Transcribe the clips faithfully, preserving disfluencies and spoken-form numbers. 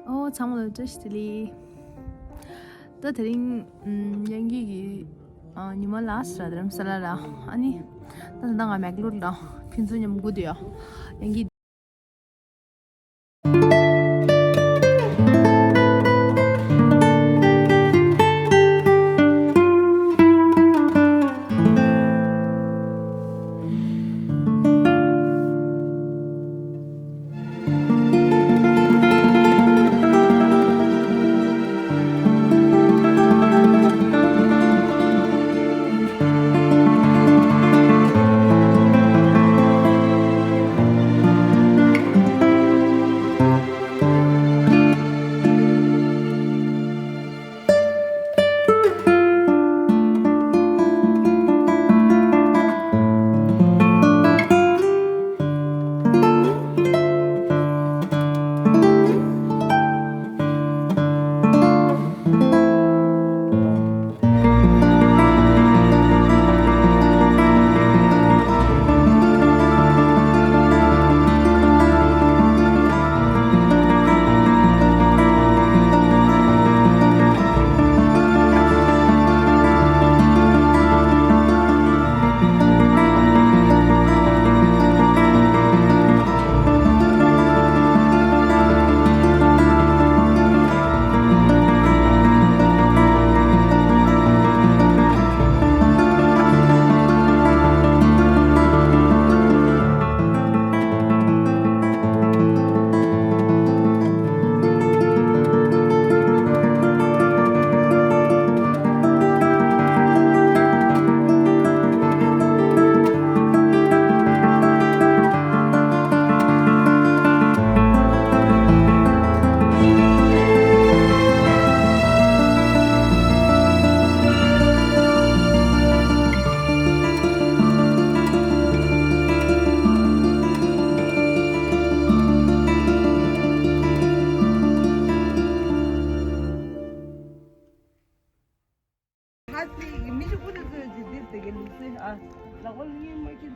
ཨོ་ཚང་མ་ལ་བཀྲ་ཤིས་བདེ་ལེགས། ད་དེ་རིང་ཨམ་ཡང་གི་གི་ཨ་ཉི་མ་ལ་སི་ར་དྷ་རམ་ས་ལ་ར། ཨ་ནི་ད་ད་ང་མེག་ལོར་ལ་ཕུན་ཚོགས་མཉམ་སྒུག་དུ་ཡ་ཡང་གི།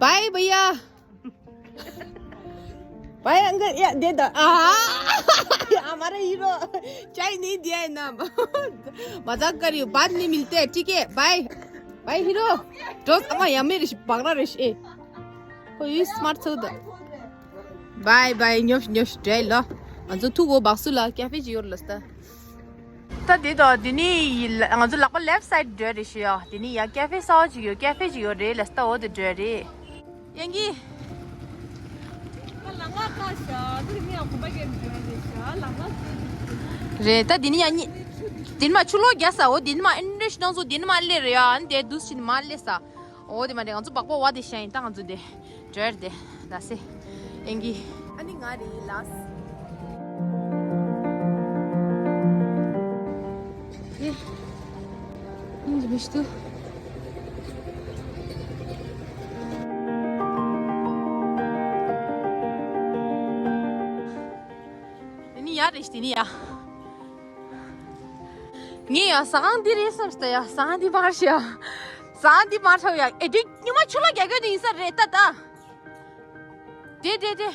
बाय भैया। भाई अंकल, या दे दो। आ, हमारा हीरो चाय नहीं दिया है ना। मजाक कर रही हूँ, बाद में मिलते हैं, ठीक है? बाय। Bye hero. दोस्त, अमा, या मेरे बगरा रे। ए। कोई स्मार्ट सो द। बाय बाय, ཉོབ་ཉོབ་འགྲོ་ལོ། ང་ཚོ་ཐུག་གོ་བག་སུ་ལ་ཀ་ཧྥེ་ཅིག་ཡོད་ལ་སྟ། ད་འདི་དང་འདི་ནི་ཡི་ལ་ང་ཚོ་ལག་པ་ལེབ་སའིད་འགྲོ་རེད་ཤི་ཡ། འདི་ནི་ཡ་ཀ་ཧྥེ་སའོ་ཅིག་ཡོད། ཀ་ཧྥེ་ཅིག་ཡོད་རེད་ལ་སྟ། འོ་དེ་འགྲོ་རེད། ཡང་གི། ལ་ང་ཀ་ཤ་དེ་རིང་ཡང་གོམ་པ་གེམ་འགྲོ་རེད་ཤ་ལ་ང་ཀ་རེད། ད་འདི་ནི་ཡ་ཉི་འདི་ནི་མ་ཆུ་ལོག་རྒྱག་ས། འོ་འདི་ནི་མ་ཨིན་རེ་ཤི་ནང་ཚོ་འདི་ནི་མ་སླེབས་རེད་ཡ། ཨ་ནི་དེ་དུས་ཕྱིན་མ་སླེབས་ས། འོ་དེ་མ་རེད། ང་ཚོ་སྦག་སྦག་བ་དེ་ཤ་ཡིན། ད་ང་ཚོ་འདི་འགྲོ་རེད་དེ། ད་སེ། ཨེང་གི། ཨ་ནི་ང་རེད་ལགས། ཨེ། ཨིན་ཇི་མི་ཤི་ཏུ། དེ་ནི་ཡ་རེད། དེ་ནི་ཡ། ངས་ཡ་ཟ་ཁང་འདི་རེད་བསམ་སྟེ་ཡ། ཟ་ཁང་འདི་མར་ཤི་ཡ། ཟ་ཁང་འདི་མར་ཤི་ཡ། ཨེ་འདི་ཉི་མ་ཆུ་ལ་རྒྱག་གི་འདི་ཡིན་ས་རེད་ད་ད། དེ་དེ་དེ།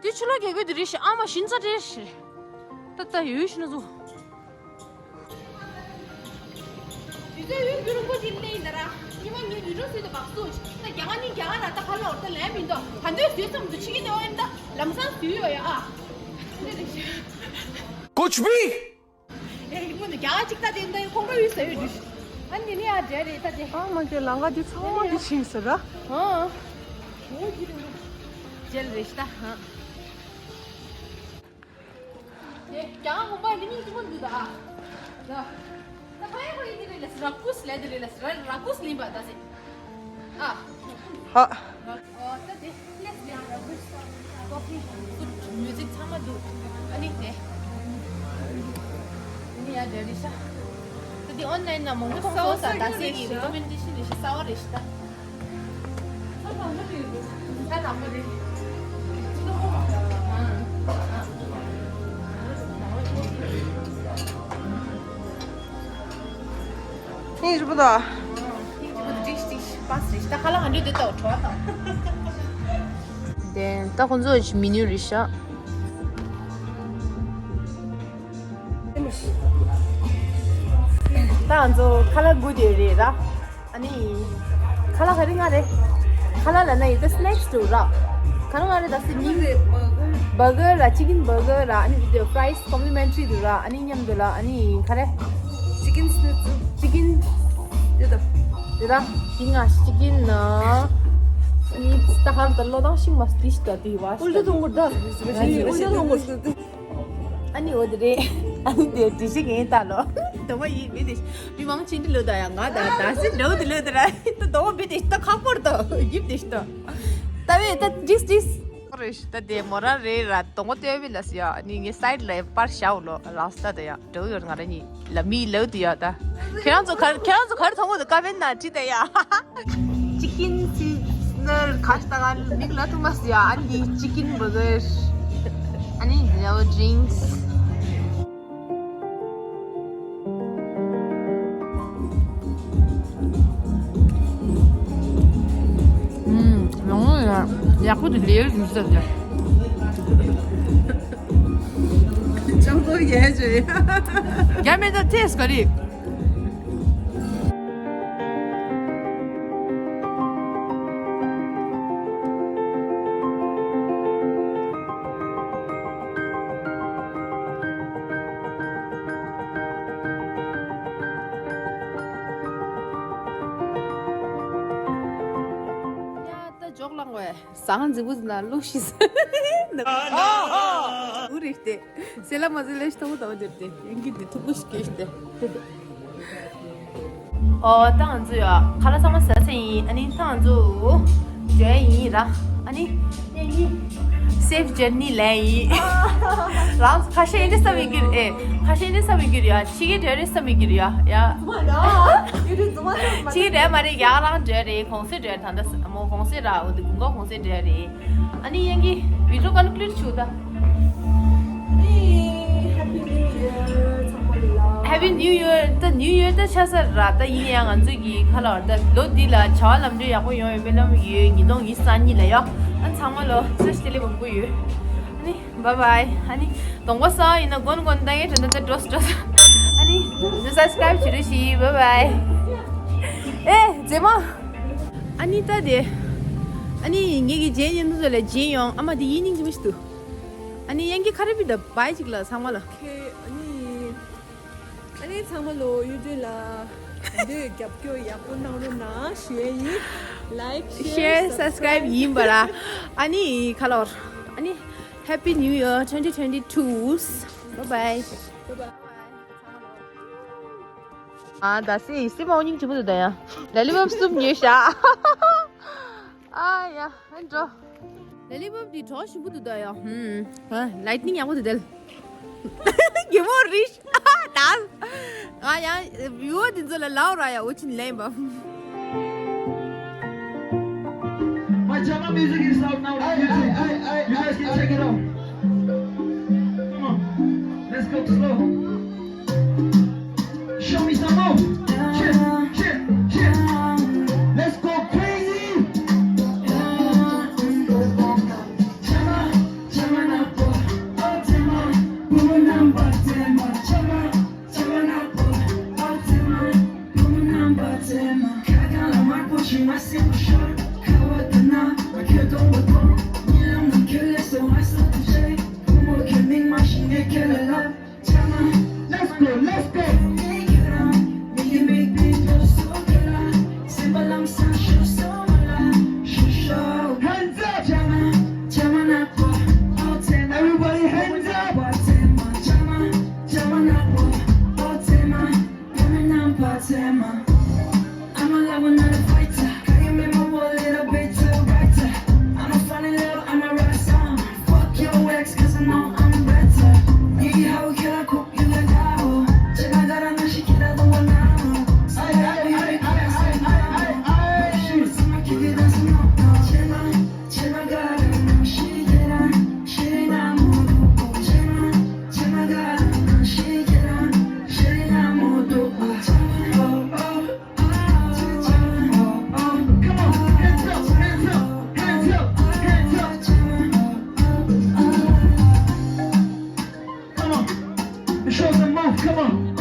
དེ་ཆུ་ལོག་རྒྱག་གི་འདི་རེད་ཤི། ཨ་མ་ཤིན་ས་རེད་ཤི། ད་ད་ཡོད་ཤི་ན་ཚོ། དུས་ཚོད་ཡུན་རིང་པོ་ཅིག་སླེབས་ཡིན་ད་ར། ཉི་མ་ངའི་ལུས་སྒྲོམ་ཟུར་དུ་བག་སོ་ཅིག་ད་རྒྱ་གར་ནི་རྒྱ་གར་ར་ད་ག་ལ་འོར་ད་ལན་མི་འདུག་ག་འདོད་བཟོས་ཙམ་དུ་ཕྱི་གི་ནས་འོ་ཡིན་ད་ལམ་སང་བཟོས་ཡོད་ཡ་ཨ། कुछ भी। ཡ་ཡིག་མོ་འདི་རྒྱ་གར་ཅིག་ད་དེ་འདི་ཁོང་པ་ཡུལ་ཟེར་ཡོད་དུས། ཨ་ནི་ནི་ཡ་རྒྱ་རེད་ད་དེ། ཨ་མ་གི་ལང་ག་འདི་ཚང་མ་འདི་ཕྱིན་ཟེར་ར། ཨ། རྒྱལ་རེད་ཤི་ད་ཧ། དེ་རྒྱ་གར་ཁོང་པ་འདི་མི་གཅིག་པོ་འདུག་ད་ཨ། ད་ད་ཕ་ཡ་ཁོ་ཡི་འདི་རེད་ལ་ཟེར་ར། ཀུས་ལ་འདི་རེད་ལ་ཟེར་ར། ར་ཀུས་ལིན་པ་ད་ཟེར། ཨ། ཧ། ཨོ་ད་དེ་ལེས་ཡང་ར་ཀུས་ཀོ་ཕི་ཕུད་མིའུ་ཛིག་ཚང་མ་འདུག་ཨ་ནི་དེ་ནི་ཡ་འདྲ་རེད་ཤ། ད་དེ་ཨོན་ལན་ན་མང་པོ་མཐོང་སོང་ས། ད་སེ་གི་རི་ཀོ་མེན་ཌེ་ཤན་རེད་ཤ། གསར་པ་རེད་ཤ་ད། ད་དང་པོ་རེད། ཨིན་རི་པོ་ད། ཨིན་རི་པོ་ད་ཏིག་ཏིག་པཱས་རེད་ཤ། ད་ཁ་ལག་ག་འདྲ་འདུག་ལྟ་བ་དྲོ་བ་དང་། དེ་ད་ཁོང་ཚོ་མི་ནུ་རེད་ཤ། ད་ང་ཚོ་ཁ་ལག་སྒུག་བསྡད་ཡོད་རེད་ར། ཨ་ནི། ཁ་ལག་ག་རེ་ང་རེད། ཁ་ལག་ལབ་ན་ཡིན་ད་སི་ནེག་སི་འདུག་ར། ཁ་ལག་ང་རེད་ད་སི་ནི། བར་གར་ར། ཅི་ཀིན་བར་གར་ར། ཨ་ནི་དེ་ཕ་རའི་སི་ཀོམ་པི་ལི་མེན་ཊི་རི་འདུག་ར། ཨ་ནི་མཉམ་དུ་ལ་ཨ་ནི་ག་རེ། ཅི་ཀིན་སི་ནེག་སི། ཅི་ཀིན། ཡོད་ད། ཡོད་ད། ཅི་ང་ཅི་ཀིན་ན། ཨ་ནི་ད་ཧར་ད་ལོ་དང་ཤིང་མ་སྟི་ཤི་ད་དེ་བ། ཨུལ་ཏ་ཐོང་གོ་ད། ཨུལ་ཏ་ཐོང་གོ་ད། ཨ་ནི་འོ་དེ་རེད། ཨ་ནི་དེ་དེ་ཞིག་ཡིན་ད་ལོ། དོ་མ་ཡིན་མི་དེ་མི་མང་ཆེན་དེ་ལོ་ད་ཡ། ང་ད་ད་སི་འདྲ་བོ་དེ་ལོ་དེ་ར། ད་དོ་མ་མི་དེ་ད་ཁག་པོར་ད་ཡིབ་དེ་ཤི་ད། ད་བས་ད་ཏིས་ཏིས། རེད་ད་དེ་མོ་ར་རེད་ར། དོ་མ་ལྟོས་བི་ལ་སི་ཡ། ཨ་ནི་ངའི་སའིད་ལ་པར་ཤའོ་ལོ་ལ་སི་ད་ད་ཡ། འདྲ་བོ་ཡོད་ང་ར་གཉིས་ལ་མི་ལོ་དེ་ཡ་ད། ཁྱེད་རང་ཚོ་གར་ཁྱེད་རང་ཚོ་གར་ཐོང་གོ་ད་ཀ་བན་ན་ཁྲི་ད་ཡ། ཅི་ཀིན་སི་ནར་ཁ་ཤ་ཏ་ག་མིག་ལ་ཐུག་མ་སི་ཡ། ཨ་ནི་ཅི་ཀིན་བར་གར། ཨ་ནི་ཡ་ཌི་རིང་སི། ཨུམ། ཡག་པོ་ཡ། ཡག་པོ་དེ་ལས་ཡོད་ཟེར་ཏེ། ཅང་ཏོ་ཡས་ཅེ། རྒྱ་མི་ད་ཏེས་ག་རེ། ཡ་ད་འཇོག་ལང་བས། ཟ་ཁང་རྫིག་པོ་ཟིན་ན་བླུགས་ཤིག་ཟེར། ཨོ་ཨོ། འུ་རེད་དེ། སེ་ལ་མ་ཟེ་ལེ་ཤི་ཐོག་ཏོ་འདིར་དེ་ཡིན་གྱི་འདི་ཐུག་པོ་ཞིག་སྐྱེས་ཏེ། ཨོ་ད་ང་ཚོ་ཡ་ཁ་ལག་ཚང་མ་ཟ་ཚར་ཡིན། ཨ་ནི་ད་ང་ཚོ་འགྲོ་ཡིན་ར། ཨ་ནི་ཡིན་ཡིན། སེབ་ཇར་ནི་ལེན་ཡིན། རང་ཚོ་ཁ་ཤས་འདི་ས་མི་གིར་ཨེ། ཁ་ཤས་འདི་ས་མི་གིར་ཡ། ཕྱི་གི་འགྲོ་རེད་ས་མི་གིར་ཡ་ཡ། ཕྱི་གི་འགྲོ་མ་རེད། ཡག་རང་འགྲོ་རེད། གོང་སེ་འགྲོ་རེད། ད་ལྟ་མོ་གོང་སེ་ར། འོ་དེ་དགུན་ཁ་གོང་སེ་འགྲོ་རེད། ཨ་ནི་ཡང་གི་བི་ཌི་ཡོ་ཀོན་ཀླུཌ་བྱུང་ད། Happy New Year ཚང་མ་ལ། Happy New Year ད་ནིའུ་ཡར་ད་ཆགས་ས་ར། ད་ཡིན་ཡང་ང་ཚོ་གི་ཁ་ལོ་ད་ལོ་འདི་ལ་བྱ་བ་ལམ་འགྲོ་ཡག་པོ་ཡོང་བའི་སྨོན་ལམ་ཡོད། ཉིས་སྟོང་ཉི་ཤུ་རྩ་གཉིས་ལ་ཡོད། ཨ་ཚང་མ་ལོ་བཀྲ་ཤིས་བདེ་ལེགས་མང་པོ་ཡོད། ཨ་ནི་བའི་བའི། ཨ་ནི་གདོང་པ་སངས་ཡིན་ན་གོན་གོན་ད་ངས་དྲན་ན་ད་འགྲོ་འགྲོ། ཨ་ནི་སབ་སི་ཀ་རའིབ་བྱེད་རོགས་ཞུ། བའི་བའི། ཨེ་མཛེས་མ། ཨ་ནི་ད་དེ། ཨ་ནི་ངེད་ཀྱི་རྗེས་ཉན་དུ་ལ་རྗེས་ཡོང་། ཨ་མ་དེ་ཡིན་སྙིང་རྗེ་མོ་ཞིག་འདུག་ཨ་ནི་ཡང་གི་ཁ་རེ་པི་ད་བའི་ཅིག་ལ་ཚང་མ་ལ། ཨོ་ཁེ། ཨ་ནི། ཨ་ནི་ཚང་མ་ལོ་ཡུ་ཊུབ་ལ་འདི་རྒྱབ་སྐྱོར་ཡག་པོ་གནང་རོགས་གནང་ཞུ་ཡས་ཡིན། ལའིཀ་ཤེར་སབ་སི་ཀ་རའིབ་ཡིན་པ་ར། ཨ་ནི་ཁ་ལོར། ཨ་ནི་Happy New Year twenty twenty-two། Bye bye. Bye bye. ཨ་ད་སི་སི་མ་འོ་སྙིང་རྗེ་པོ་འདུག་ད་ཡ། ལ་ལི་བབ་གསུམ་ཉོས་ཤག་ཨ་ཡ། ཨ་འགྲོ། ལ་ལི་བབ་འདི་གྲོགས་ཞིམ་པོ་འདུག་ད་ཡ། ཧུམ། ཧ་ལའི་ཊི་ནིང་ཡག་པོ་འདུག་དལ། གི་མོ་རིཤ། ད། ང་ཡང་བིའུ་འདི་ཚོ་ལ་ལའོ་ར་ཡ་འོ་ཆིན་ལེན་བབ། My Jama music is out now on YouTube. You guys can check it out. Come on, let's go slow. Show me some love. Shit, shit, shit. Let's go crazy. Let's go, let's go. Hands up. Everybody hands up. I'm a lover, not a fighter. Can you make my world a little bit too brighter? I'm a funny little, I'm a rock star. Fuck your ex, 'cause I know I'm better. Need how can I cook you like that? 제가 가라 나 시키라도 원하고. Ay, ay, ay, ay, ay, ay, ay, ay. She was my kid, that's no, no. 제발, 제발 가라 나 시계랑 시계랑 모두. 제발, 제발 가라 나 시계랑 시계랑 모두. Oh, oh. Come on, hands up, hands up, hands up, hands up. Come on, show them off. Come on.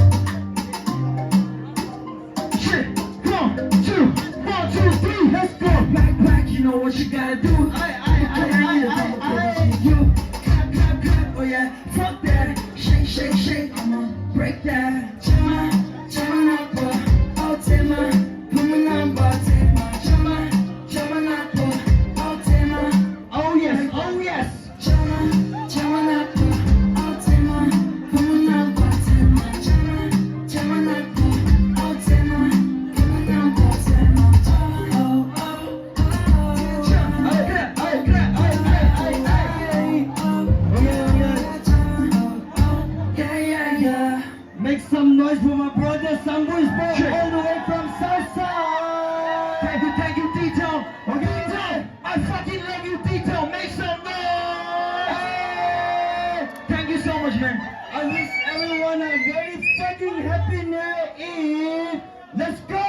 Shit. One, two, one, two, three, let's go. Back, back, you know what you gotta do. Aye, aye, aye, aye, aye, aye. You clap, clap, clap, oh yeah, fuck that. Shake, shake, shake, I'ma break that. Chama, chama napa, oh tema, puma namba tema. Chama, chama napa, oh tema. Oh yes, oh yes. Make some noise for my brother Sangbu's boy all the way from South Side. Thank you, thank you, Tito. Okay, Tito. I fucking love you, Tito. Make some noise. Hey! Thank you so much, man. I wish everyone a very fucking happy new year.